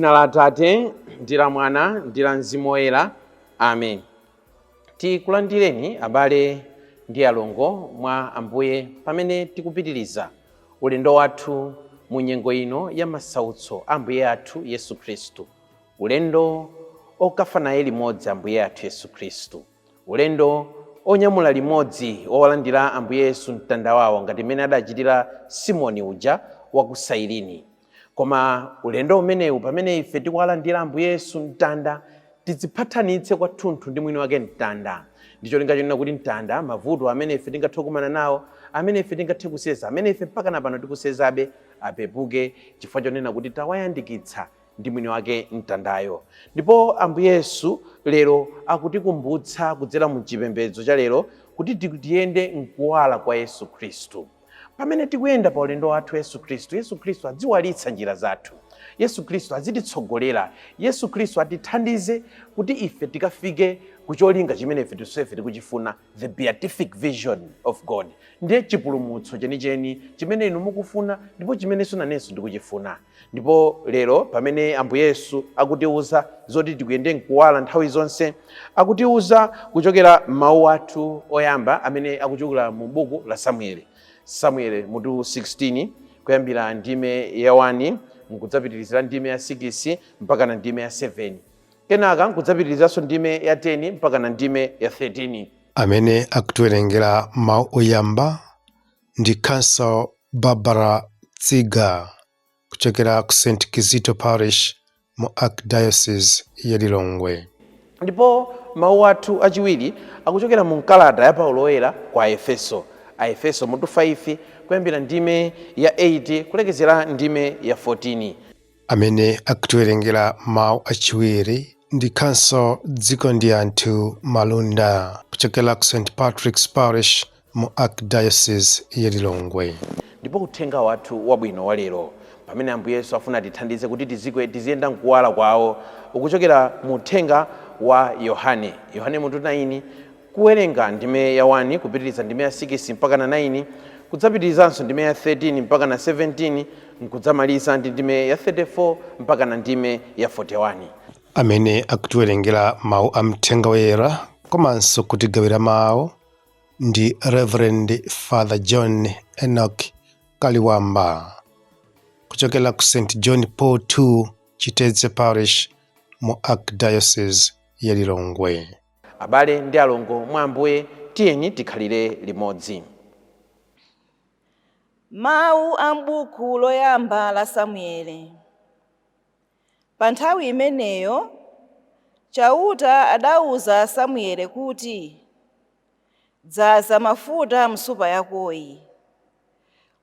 Dzina la Atate ndi la Mwana ndi la Mzimu Woyera, amen. Tikulandireni abale ndi alongo mwa Ambuye pamene tikupitiriza ulendo wathu mu nyengo ino ya masautso a Ambuye athu Yesu Khristu, ulendo okafa naye limodzi Ambuye athu Yesu Khristu, ulendo onyamula limodzi owalandira Ambuye Yesu mtanda wawo ngati mmene adachitira Simoni uja wa ku Sairini. Koma ulendo umenewu, pamene ife tikuwalandira Ambuye Yesu mtanda, tidziphathanitse kwathunthu ndi mwini wake mtanda, ndi cholinga chonena kuti mtanda, mavuto amene ife tingathe kukumana nawo, amene ife tingathe kuseza, amene ife mpakana pano tikusezabe, apepuke chifukwa chonena kuti tawayandikitsa ndi mwini wake mtandayo. Ndipo Ambuye Yesu lero akutikumbutsa kudzera mu chipembedzo cha lero kuti tiyende mkuwala kwa Yesu Khristu. Pamene tikuyenda pa ulendo wathu Yesu Khristu, Yesu Khristu adziwalitsa njira zathu, Yesu Khristu azititsogolera, Yesu Khristu atithandize kuti ife tikafike ku cholinga chimene ife tonsefe tikuchifuna, the beatific vision of God, ndiye chipulumutso chenicheni chimene inu mukufuna ndipo chimenenso nanenso ndikuchifuna. Ndipo lero pamene Ambuye Yesu akutiuza zoti tikuyende mkuwala nthawi zonse, akutiuza kuchokera mawu athu oyamba amene akuchokera mu buku la Samueli, Samueli mutu 16, kuyambira ndime ya 1 nkudzapitirizira ndime ya 6 mpaka na ndime ya 7, kenaka nkudzapitirizanso ndime ya 10 mpaka na ndime ya 13. Amene akutiwerengera mawu oyamba ndi Counsel Barbara Tsiga kuchokera ku St Kizito Parish mu Archdiocese ya Lilongwe. Ndipo mawu athu achiwiri akuchokera mu kalata ya Paulo Woyera kwa Aefeso, Aefeso mutu 5, kuyambira ndime ya 8 kulekezera ndime ya 14. Amene akutiwerengera mawu achiwiri ndi Counsel Dziko ndi Anthu Malunda kuchokera ku St Patrick's Parish mu Archdiocese ya Lilongwe. Ndipo uthenga wathu wabwino wa lero, pamene Ambuye Yesu afuna tithandize kuti tiziyenda mkuwala kwawo, ukuchokera mu uthenga wa Yohane, Yohane mutu 9, kuwerenga ndime ya 1 kupitiriza ndime ya 6 mpaka na 9, kudzapitirizanso ndime ya 13 mpaka na 17, nkudzamaliza ndi ndime ya 34 mpaka na ndime ya 41. Amene akutiwerengera mawu a mthenga woyera komanso kutigawira mawu ndi Reverend Father John Enoch Kaliwamba kuchokera ku St John Paul II Chitedze Parish mu Archdiocese ya Lilongwe. Abale ndi alongo mwa Ambuye, tiyeni tikhalire limodzi. Mawu a m'buku loyamba la Samuele. Pa nthawi imeneyo Chauta adauza Samuele kuti, "Dzaza mafuta m'nsupa yakoyi,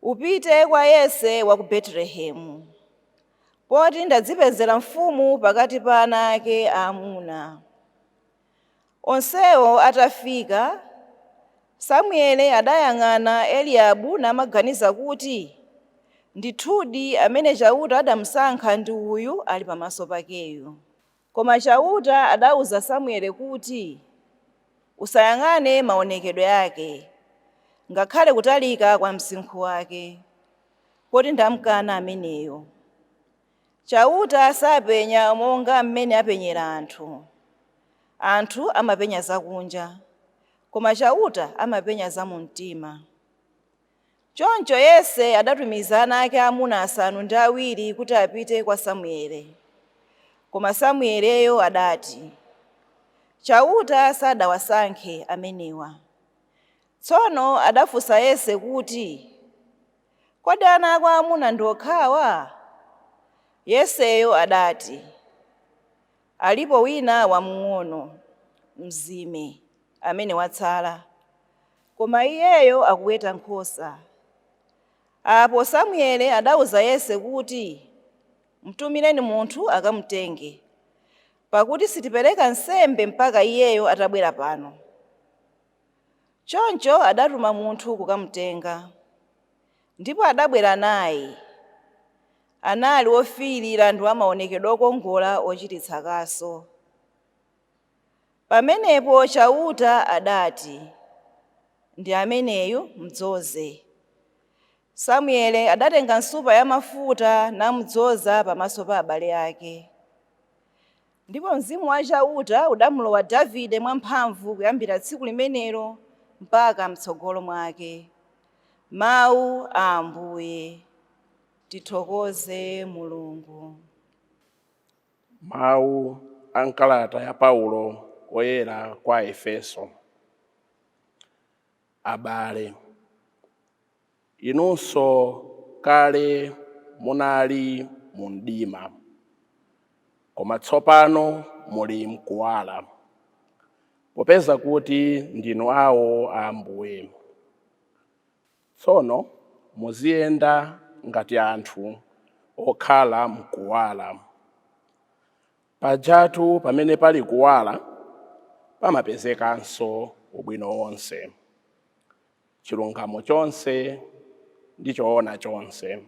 upite kwa Yese wa ku Betelehemu, poti ndadzipezera mfumu pakati pa ana ake aamuna." Onsewo atafika, Samuele adayang'ana Eliabu namaganiza kuti, "Ndithudi amene Chauta adamusankha ndi uyu ali pamaso pakeyu." Koma Chauta adauza Samuele kuti, "Usayang'ane maonekedwe ake, ngakhale kutalika kwa msinkhu wake, poti ndamkana ameneyo. Chauta sapenya monga mmene apenyera anthu. Anthu amapenya zakunja, koma Chauta amapenya zamumtima." Choncho Yese adatumiza ana ake amuna 7 kuti apite kwa Samuele. Koma Samueleyo adati, "Chauta sadawasankhe amenewa." Tsono adafunsa Yese kuti, "Kodi ana ako amuna ndi okhawa?" Yeseyo adati, "Alipo wina wamng'ono, mzime, amene watsala, koma iyeyo akuweta nkhosa." Apo Samuele adauza Yese kuti, "Mtumireni munthu akamutenge, pakuti sitipereka nsembe mpaka iyeyo atabwera pano." Choncho adatuma munthu kukamutenga, ndipo adabwera naye. Anali wofiirira ndi wamaonekedwe okongola ochititsa kaso. Pamenepo Chauta adati, "Ndi ameneyu, mdzoze." Samuele adatenga nsupa ya mafuta namudzoza pamaso pa abale ake. Ndipo mzimu wa Chauta udamulowa Davide mwamphamvu kuyambira tsiku limenelo mpaka mtsogolo mwake. Mawu a Ambuye. Tithokoze Mulungu. Mawu a nkalata ya Paulo woyera kwa Efeso. Abale, inunso kale munali mu mdima, koma tsopano muli mkuwala, popeza kuti ndinu awo a Ambuye. Tsono muziyenda ngati anthu okhala mkuwala. Pajatu pamene pali kuwala pamapezekanso ubwino wonse, chilungamo chonse ndi choona chonse.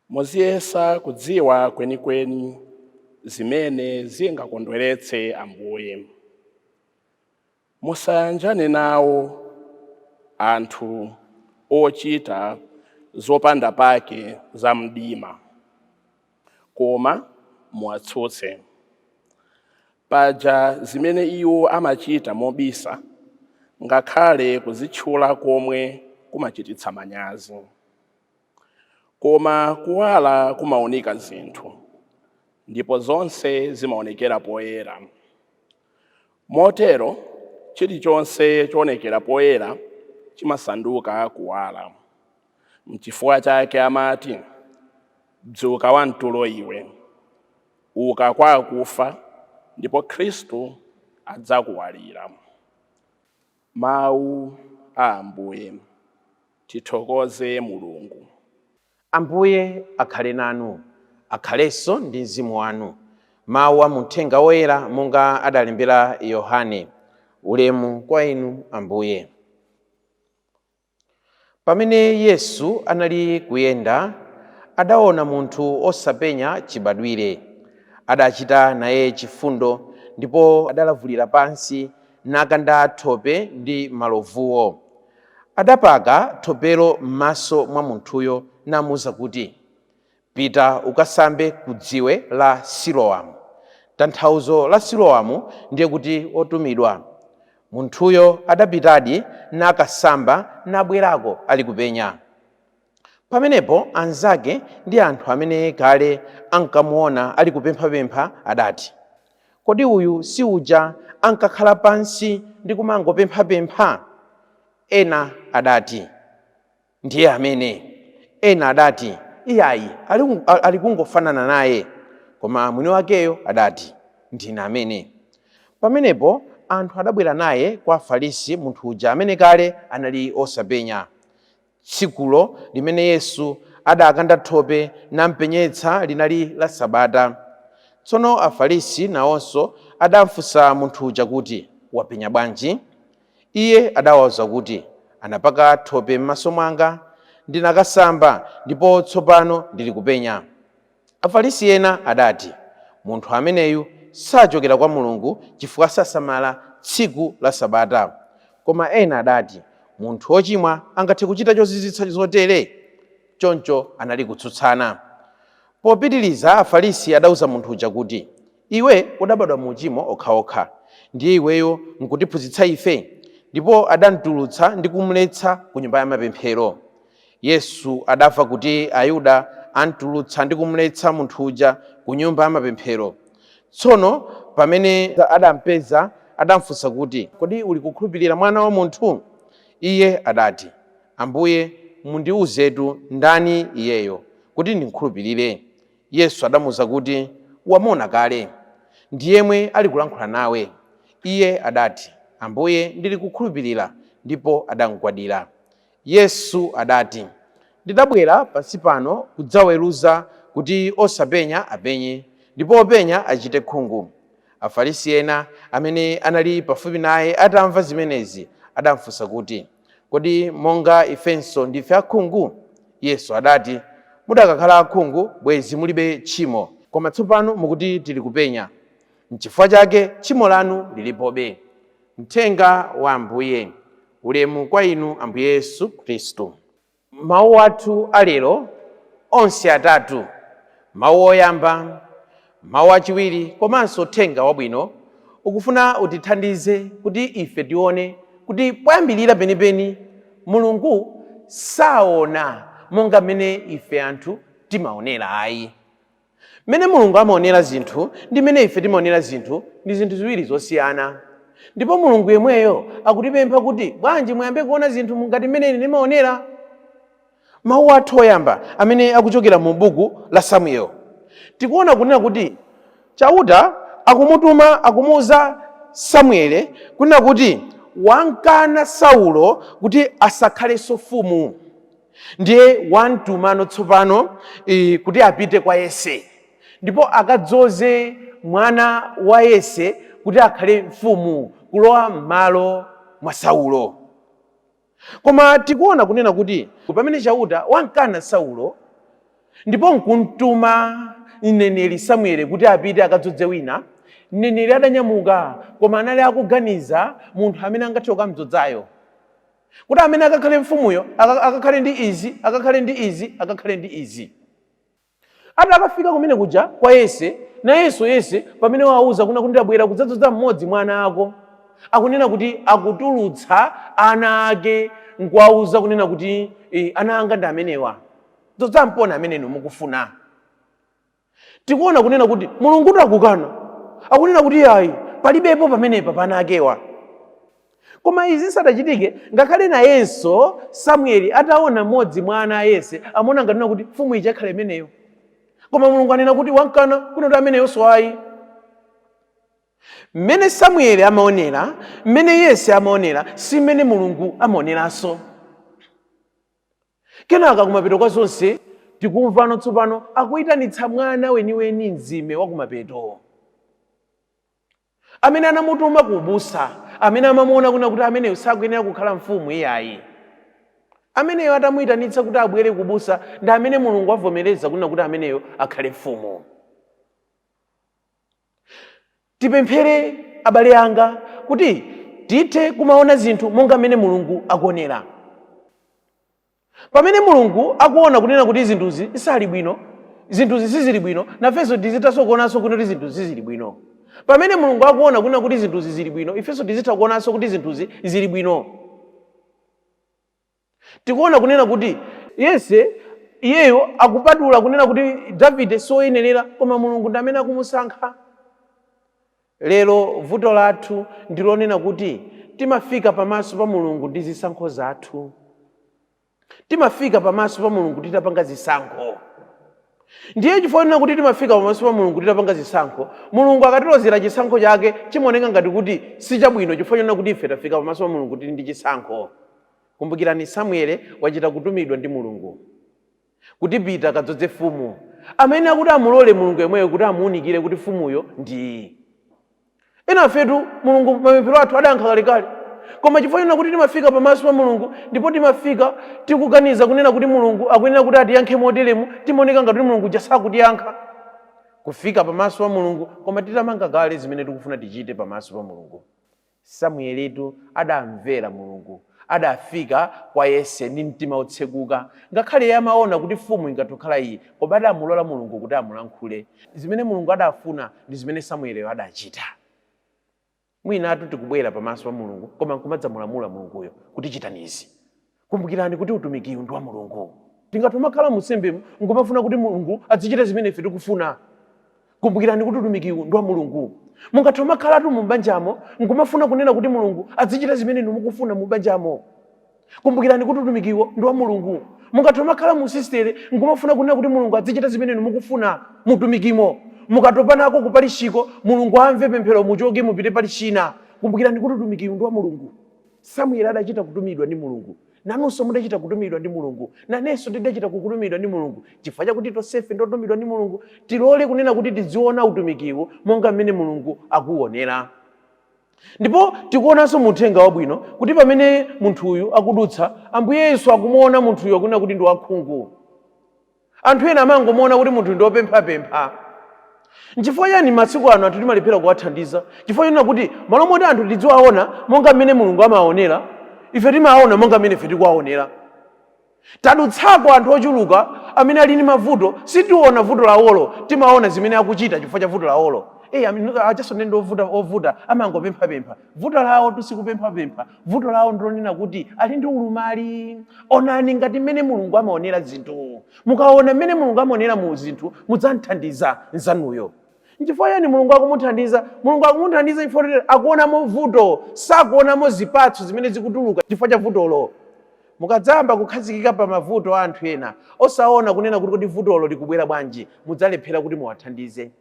Muziyesa kudziwa kwenikweni zimene zingakondweretse Ambuye. Musayanjane nawo anthu ochita zopanda pake za mdima, koma muwatsutse. Paja zimene iwo amachita mobisa, ngakhale kuzitchula komwe kumachititsa manyazi. Koma kuwala kumaunika zinthu, ndipo zonse zimaonekera poyera. Motero chilichonse choonekera poyera chimasanduka kuwala. Mchifukwa chake amati, dzuka wamtulo iwe, uka kwa akufa, ndipo Khristu adzakuwalira. Mawu a Ambuye. Tithokoze Mulungu. Ambuye akhale nanu, akhalenso ndi mzimu wanu. Mawu a muthenga woyera monga adalembera Yohane. Ulemu kwa inu Ambuye. Pamene Yesu anali kuyenda, adaona munthu osapenya chibadwire. Adachita naye chifundo ndipo adalavulira pansi nakanda thope ndi malovuwo. Adapaka thopelo m'maso mwa munthuyo namuwuza kuti, pita ukasambe ku dziwe la Siloamu. Tanthauzo la Siloamu ndiye kuti otumidwa. Munthuyo adapitadi nakasamba nabwerako ali kupenya. Pamenepo anzake ndi anthu amene kale ankamuona ali kupemphapempha adati, kodi uyu si uja ankakhala pansi ndi kumangopemphapempha? Ena adati, ndiye amene. Ena adati, iyayi, ali kungofanana naye. Koma mwini wakeyo adati, ndine amene. Pamenepo anthu adabwera naye kwa Afarisi munthu uja amene kale anali osapenya. Tsikulo limene Yesu adakanda thope nampenyetsa linali la Sabata. Tsono Afarisi nawonso adamfunsa munthu uja kuti, wapenya bwanji? Iye adawawuza kuti, anapaka thope m'maso mwanga, ndinakasamba, ndipo tsopano ndili kupenya. Afarisi ena adati, munthu ameneyu sachokera kwa Mulungu chifukwa sasamala tsiku la Sabata. Koma ena adati, munthu wochimwa angathe kuchita chozizwitsa zotere? Choncho anali kutsutsana. Popitiliza Afarisi adauza munthu uja kuti, iwe udabadwa mu uchimo okhaokha, ndiye iweyo nkutiphunzitsa ife? Ndipo adamtulutsa ndi kumuletsa ku nyumba ya mapemphero. Yesu adamva kuti Ayuda amtulutsa ndi kumuletsa munthu uja ku nyumba ya mapemphero. Tsono pamene adampeza adamfunsa kuti, kodi uli kukhulupirira mwana wa munthu? Iye adati, Ambuye, mundiwuzetu ndani iyeyo, kuti ndimkhulupirire. Yesu adamuwuza kuti, wamuona kale, ndi yemwe ali kulankhula nawe. Iye adati, Ambuye, ndili kukhulupirira, ndipo adamgwadira. Yesu adati, ndidabwera pansi pano kudzaweruza kuti osapenya apenye, ndipo openya achite khungu. Afarisi ena amene anali pafupi naye atamva zimenezi adamfunsa kuti, kodi monga ifenso ndife akhungu? Yesu adati, mudakakhala akhungu bwezi mulibe tchimo, koma tsopano mukuti tili kupenya. Nchifukwa chake tchimo lanu lilipobe. Mthenga wa Ambuye. Ulemu kwa inu Ambuye Yesu Khristu. Mawu athu alero onse atatu, mawu oyamba, mawu achiwiri komanso uthenga wabwino, ukufuna utithandize kuti ife tione kuti poyambirira penipeni Mulungu saona monga mmene ife anthu timaonera ayi. Mmene Mulungu amaonera zinthu ndi mmene ife timaonera zinthu ndi zinthu ziwiri zosiyana. Ndipo Mulungu yemweyo akutipempha kuti bwanji muyambe kuona zinthu ngati mmene ine ndimaonera. Mawu athu oyamba amene akuchokera mu buku la Samuel, tikuona kunena kuti Chauta akumutuma, akumuuza Samuele kunena kuti wamkana Saulo kuti asakhalenso mfumu. Ndiye wamtumano tsopano kuti apite kwa Yese ndipo akadzoze mwana wa Yese kuti akhale mfumu kulowa m'malo mwa Saulo. Koma tikuona kunena kuti pamene Chauta wamkana Saulo ndipo nkumtuma mneneri Samuele kuti apite akadzodze wina, mneneri adanyamuka, koma anali akuganiza munthu amene angathe kukamdzodzayo, kuti amene akakhale mfumuyo akakhale ndi izi, akakhale ndi izi, akakhale ndi izi. Atakafika kumene kuja kwa Yese, nayenso Yese pamene wawauza kuna kuti ndabwera kudzadzodza mmodzi mwa ana ako, akunena kuti akutulutsa ana ake nkuwauza kunena kuti ana anga ndi amenewa, dzodzamponi amene inu mukufuna. Tikuona kunena kuti Mulungutu akukana, akunena kuti ayi, palibepo pamenepa pa ana akewa. Koma izi zisadachitike, ngakhale nayenso Samueli ataona mmodzi mwa ana a Yese, amaona ngati kuti mfumu ija ikhala imeneyo. Koma Mulungu anena kuti wamkana, kunena kuti ameneyonso ayi. Mmene Samueli amaonera, mmene Yese amaonera, si mmene Mulungu amaoneranso. Kenaka kumapeto kwa zonse, tikumvano tsopano akuitanitsa mwana weniweni, mzime wa kumapeto, amene anamutuma ku ubusa, amene amamuona kuna kuti ameneyo sakuyenera kukhala mfumu iyayi. Ameneyo atamuitanitsa kuti abwere ku ubusa, ndi amene Mulungu avomereza kunena kuti ameneyo akhale mfumu. Tipemphere abale anga kuti tithe kumaona zinthu monga mmene Mulungu akuonera. Pamene Mulungu akuona kunena kuti zinthuzi sali bwino, zinthuzi sizili bwino, nafenso tizithanso kuonanso kunena kuti zinthuzi sizili bwino. Pamene Mulungu akuona kunena kuti zinthuzi zili bwino, ifenso tizitha kuonanso kuti zinthuzi zili bwino. Tikuona kunena kuti Yese iyeyo akupatula kunena kuti Davide soyenerera, koma Mulungu ndi amene akumusankha. Lero vuto lathu ndi lonena kuti timafika pamaso pa Mulungu ndi zisankho zathu. Timafika pamaso pa Mulungu titapanga zisankho. Ndiye chifukwa chonena kuti timafika pamaso pa Mulungu titapanga zisankho, Mulungu akatilozera chisankho chake chimaoneka ngati kuti si chabwino chifukwa chonena kuti ife tafika pamaso pa Mulungu tili ndi chisankho. Kumbukirani, Samuele wachita kutumidwa ndi Mulungu kuti pita kadzodze mfumu. Amene akuti amulole Mulungu yemweyo kuti amuunikire kuti mfumuyo ndi iyi. Enafetu Mulungu mapemphero athu adayankha kalekale, koma chifukwa chonena kuti timafika pamaso pa Mulungu ndipo timafika tikuganiza kunena kuti Mulungu akuyenera kuti atiyankhe moteremu, timaoneka ngati kuti Mulungu uja sakutiyankha. Kufika pamaso pa Mulungu koma titamanga kale zimene tikufuna tichite pamaso pa Mulungu. Samueletu adamvera Mulungu. Adafika kwa Yese ndi mtima wotsekuka. Ngakhale iye amaona kuti mfumu ingathe kukhala iyi, koma adamulola Mulungu kuti amulankhule. Zimene Mulungu adafuna ndi zimene Samueleyo adachita. Mwinatu tikubwera pamaso pa Mulungu koma nkumadzamulamula Mulunguyo kuti chitani izi. Kumbukirani kuti utumikiwu ndi wa Mulungu. Tingathe kumakhala mu unsembemu nkumafuna kuti Mulungu azichita zimene ife tikufuna. Kumbukirani kuti utumikiwu ndi wa Mulungu. Mungathe kumakhalatu mu banjamo nkumafuna kunena kuti Mulungu azichita zimene inu mukufuna mu banjamo. Kumbukirani kuti utumikiwo ndi wa Mulungu. Mungathe kumakhala mu sistere nkumafuna kunena kuti Mulungu azichita zimene inu mukufuna mu utumikimo. Mukatopa nako ku parishiko, Mulungu amve pemphero muchoke mupite parishi ina. Kumbukirani kuti utumikiwu ndi wa Mulungu. Samueli adachita kutumidwa ndi Mulungu. Nanunso mudachita kutumidwa ndi Mulungu. Nanenso ndidachita kutumidwa ndi Mulungu. Chifukwa chakuti tonsefe ndotumidwa ndi Mulungu, tilole kunena kuti tidziona utumikiwu monga mmene Mulungu akuwonera. Ndipo tikuonanso mu uthenga wabwino kuti pamene munthuyu akudutsa, Ambuye Yesu akumuona munthuyu akunena kuti ndi wakhungu. Anthu ena amangomuona kuti munthu ndi wopemphapempha. Nchifukwa chani masiku ano anthu timalephera kuwathandiza? Chifukwa chonena kuti malo moti anthu tidziwaona monga mmene Mulungu amawaonera, ife timawaona monga mmene ife tikuwaonera. Tadutsako anthu ochuluka amene ali ndi mavuto, sitiona vuto lawolo, timaona zimene akuchita chifukwa cha vuto lawolo. Eyi, achaso ndi ovuta ovuta, amangopemphapempha. Vuto lawo sikupemphapempha, vuto lawo ndilonena kuti ali ndi ulumali. Onani ngati mmene Mulungu amaonera zinthu. Mukaona mmene Mulungu amaonera mu zinthu, mudzamthandiza mnzanuyo. Nchifukwa chani Mulungu akumuthandiza? Mulungu akumuthandiza chifukwa choti akuonamo vuto, sakuonamo zipatso zimene zikutuluka chifukwa cha vutolo. Mukadzayamba kukhazikika pa mavuto a anthu ena, osaona kunena kuti kodi vutolo likubwera bwanji, mudzalephera kuti muwathandize.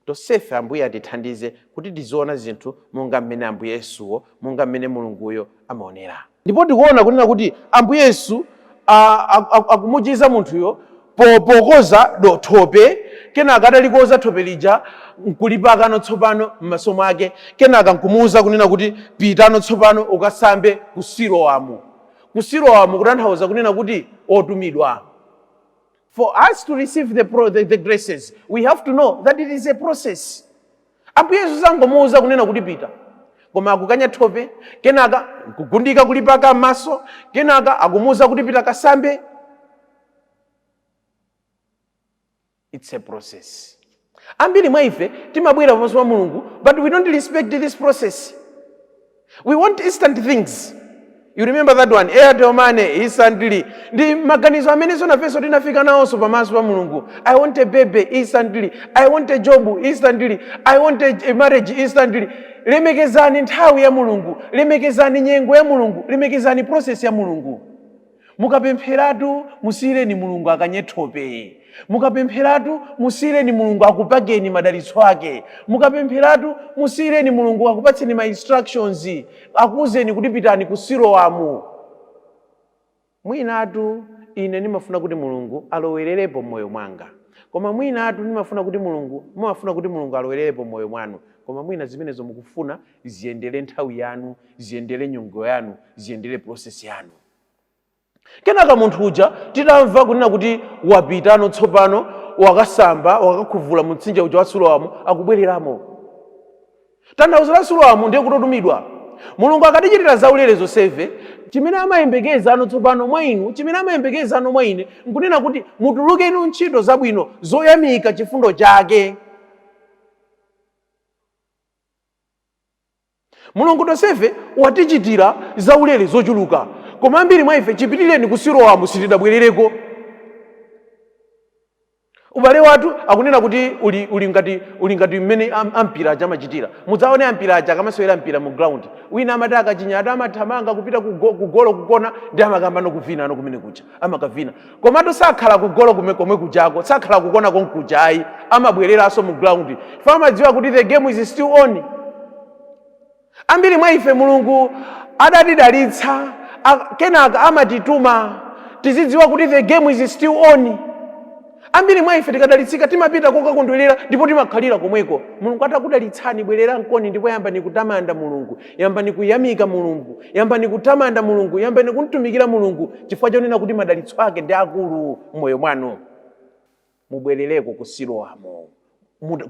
Tonsefe Ambuye atithandize kuti tiziona zinthu monga mmene Ambuye Yesuwo, monga mmene Mulunguyo amaonera. Ndipo tikuona kunena kuti Ambuye Yesu akumuchiza munthuyo pokoza thope, kenaka atalikoza thope lija nkulipakano tsopano m'maso mwake, kenaka nkumuwuza kunena kuti pitano tsopano ukasambe ku Siloamu. Ku Siloamu kutanthauza kunena kuti otumidwa. For us to receive the graces, we have to know that it is a process. Ambuye Yesu sangomuwuza kunena kuti pita, koma akukanya thope, kenaka nkugundika kulipaka m'maso, kenaka akumuwuza kuti pita kasambe. It's a process. Ambiri mwa ife timabwera pamaso pa Mulungu, but we don't respect this process. We want instant things. You remember that one, Airtel money instantly. Ndi maganizo amene nafenso tinafika nawonso pamaso pa Mulungu. I want a baby instantly, I want a job instantly, I want a marriage instantly. Lemekezani nthawi ya Mulungu, lemekezani nyengo ya Mulungu, lemekezani process ya Mulungu. Mukapempheratu, musiyireni Mulungu akanye thope. Mukapempheratu, musiyireni Mulungu akupakeni madalitso ake. Mukapempheratu, musiyireni Mulungu akupatseni ma instructions, akuwuzeni kuti pitani ku Siloamu. Mwinatu ine ndimafuna kuti Mulungu alowererepo m'moyo mwanga, koma mwinatu ndimafuna kuti Mulungu, mumafuna kuti Mulungu alowererepo m'moyo mwanu, koma mwina zimenezo mukufuna ziyendere nthawi yanu, ziyendere nyengo yanu, ziyendere process yanu. Kenaka munthu uja titamva kunena kuti wapitano tsopano, wakasamba, wakakhuvula mu mtsinje uja wa Siloamu, akubwereramo. Tanthauzo la Siloamu ndiye kutotumidwa. Mulungu akatichitira zaulere zonsefe, chimene amayembekeza ano tsopano mwa inu, chimene amayembekeza ano mwa ine, nkunena kuti mutuluke inu ntchito zabwino zoyamika chifundo chake. Mulungu tonsefe watichitira zaulere zochuluka, koma ambiri mwa ife chipitireni ku Siloamu sitidabwerereko. Ubale wathu akunena kuti uli ngati mmene ampira aja amachitira. Mudzaone ampira aja akamasewera mpira mu ground, wina amati akachinya ati amathamanga kupita ku golo kukona ndi amakamba nokuvina ano kumene kuja amakavina, komatu sakhala ku golo komwe kujako, sakhala kukona konkuja ayi, amabwereranso mu ground ife amadziwa kuti the game is still on. Ambiri mwa ife Mulungu adatidalitsa, kenaka amatituma, tizidziwa kuti the game is still on. Ambiri mwa ife tikadalitsika timapita kokakondwerera ndipo timakhalira komweko. Mulungu atakudalitsani, bwerera mkoni ndipo yambani kutamanda Mulungu, yambani kuyamika Mulungu, yambani kutamanda Mulungu, yambani kumtumikira Mulungu, chifukwa chonena kuti madalitso ake ndi akulu m'moyo mwanu. Mubwerereko ku Siloamo,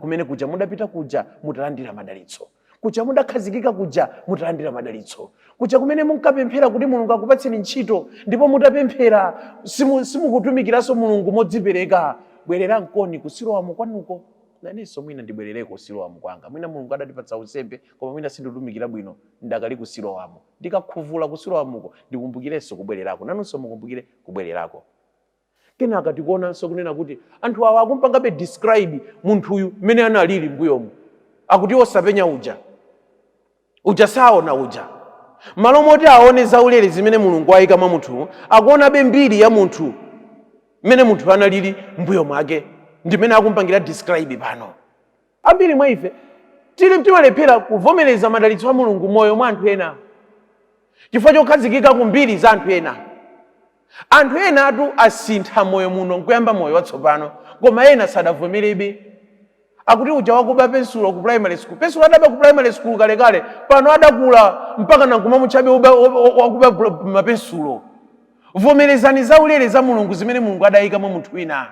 kumene kuja mudapita kuja mutalandira madalitso, kuja mudakhazikika kuja mutalandira madalitso, kuja kumene munkapemphera kuti Mulungu akupatseni ntchito, ndipo mutapemphera simukutumikiranso Mulungu modzipereka. Bwerera mkoni ku Siloamu kwanuko. Nanenso mwina ndibwerereko ku Siloamu kwanga. Mwina Mulungu adatipatsa unsembe, koma mwina sindikutumikira bwino, ndakali ku Siloamu. Ndikakhuvula ku Siloamuko ndikumbukirenso kubwererako, nanunso mukumbukire kubwererako. Kenaka tikuonanso kunena kuti anthu awa akumpangabe describe munthuyu mmene analili mbuyomu, akuti osapenya uja, uja saona uja. Malo moti aone zaulere zimene Mulungu ayika mwa munthu, akuonabe mbiri ya munthu, mmene munthu analili mbuyo mwake, ndimene akumpangira describe pano. Ambiri mwa ife tili timalephera kuvomereza madalitso a Mulungu moyo mwa anthu ena chifukwa chokhazikika ku mbiri za anthu ena. Anthu ena atu asintha moyo muno nkuyamba moyo watsopano, koma ena sadavomerebe. Akuti uja wakuba pensulo ku primary school, pensulo adaba ku primary school kalekale, pano adakula mpaka nankumamutchabe wakuba mapensulo. Vomerezani zaulere za Mulungu zimene Mulungu adayika mwa munthu wina.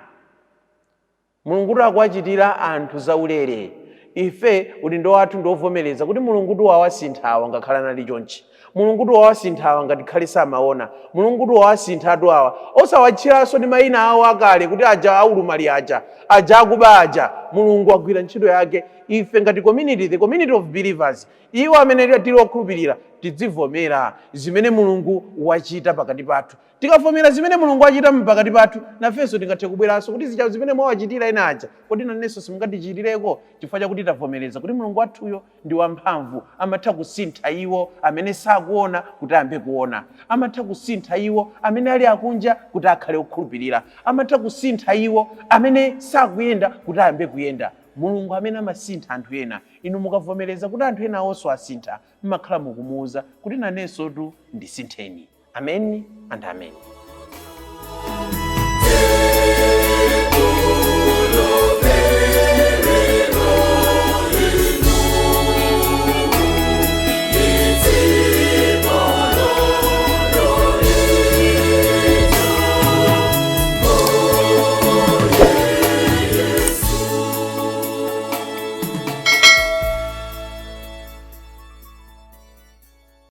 Mulungu kuti akuwachitira anthu zaulere. Ife udindo wathu ndiovomereza kuti Mulungu wawasintha awa ngakhale anali chonchi, Mulungu wawasintha awa ngati khale samaona, Mulungu wawasinthatu awa, osawatchiranso ndi mayina awo akale kuti aja aulumali, aja aja akuba aja. Mulungu agwira ntchito yake. Ife ngati community, the community of believers, iwo amene tili okhulupirira, tidzivomera zimene Mulungu wachita pakati pathu. Tikavomera zimene Mulungu wachita pakati pathu, nafenso tingathe kubweranso kuti zija zimene mwawachitira ena aja, kodi nanenso simungatichitireko? Chifukwa chakuti tavomereza kuti Mulungu wathuyo ndi wamphamvu, amatha kusintha iwo amene sakuona kuti ayambe kuona, amatha kusintha iwo amene ali akunja kuti akhale okhulupirira, amatha kusintha iwo amene sakuyenda kuti ayambe kuyenda. Mulungu amene amasintha anthu ena, inu mukavomereza kuti anthu ena awonso asintha, mmakhala mukumuwuza kuti nanenso tu ndisintheni. Amen and amen.